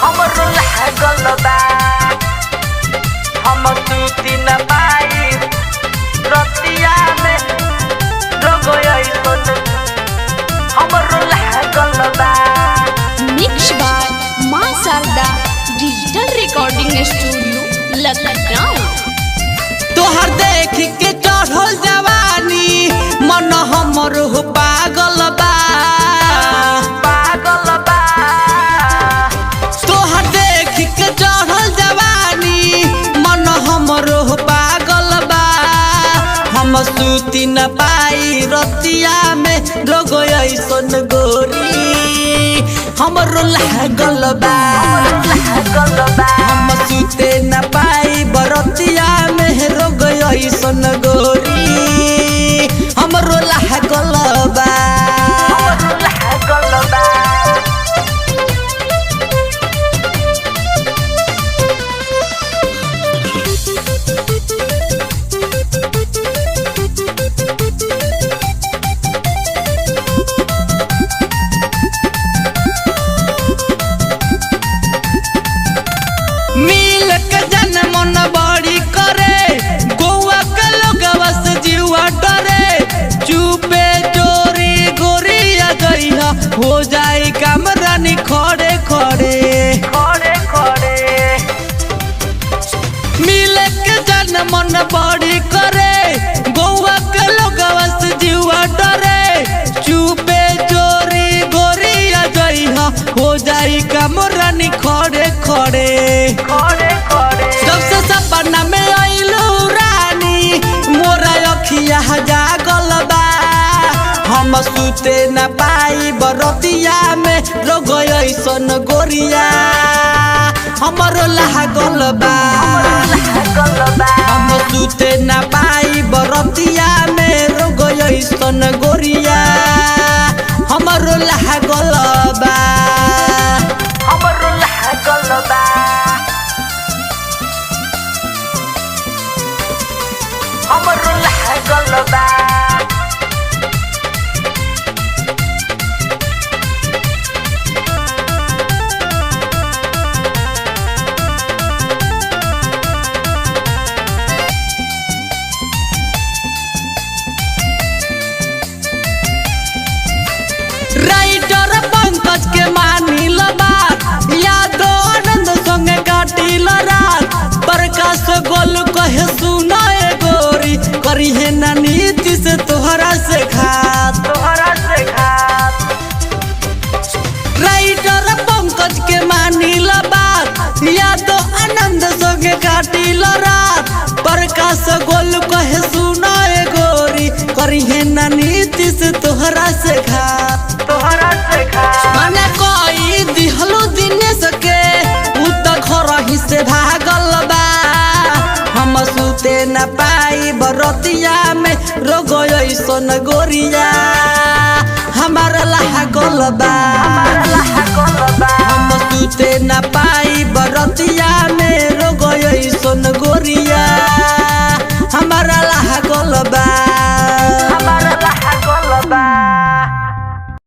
हमरो लागल बा। हम सूती न पाई रतिया में रोग ऐसन हमरो लागल बा। Mix by Maa Sharda digital recording studio Lucknow. तोहर देख के चढ़ल जवानी मन हमर हो पागल बा। पागल बा। तोहर देख के चढ़ल जवानी मन हमर हो पागल बा। हम सूती न पाई रतिया में रोग ऐसन गोरी हमरो लागल बा। लागल बा। हम सूते न पाई बरतिया में रोग ऐसन गोरी हमरो लागल बा। हमरो लागल बा। मिल के जन मन बड़ी करे गोवा के लोगवा से जीवा डरे। चुपे चोरी गोरिया गईहा हो जाई काम रानी खड़े खड़े। खड़े खड़े। मिल के जन मन बड़ी करे गोवा के लोगवा से जीवा डरे। चुपे चोरी गोरिया गईहा हो जाई काम रानी खड़े खड़े। खड़े खड़े। सबसे सपना में आइलू रानी मोरा अखिया जागल बा। हम सूते न पाई बरतिया में रोग ऐसन गोरिया हमरो लागल बा। लागल बा। हम सूते न पाई बरतिया में रोग ऐसन गोरिया हमरो लागल बा। हमरो लागल बा। हमरो लागल बा। राइटर पंकज के मानिल बात यादो आनंद संगे काटिल रात। प्रकाश गोल कहे सुना ए गोरी करी ना नीति से तोहरा से घात। तोहरा से घात। राइटर पंकज के मानिल बात यादो आनंद संगे काटिल रात। प्रकाश गोल कहे सुना ए गोरी करी ना नीति से तोहरा से घात। तोहरा से घात। मने कोई दिहलु दिनेश के उ त घरही से भागल बा। हम सूते न पाई बरतिया में रोग ऐसन गोरिया हमार लागल बा। लागल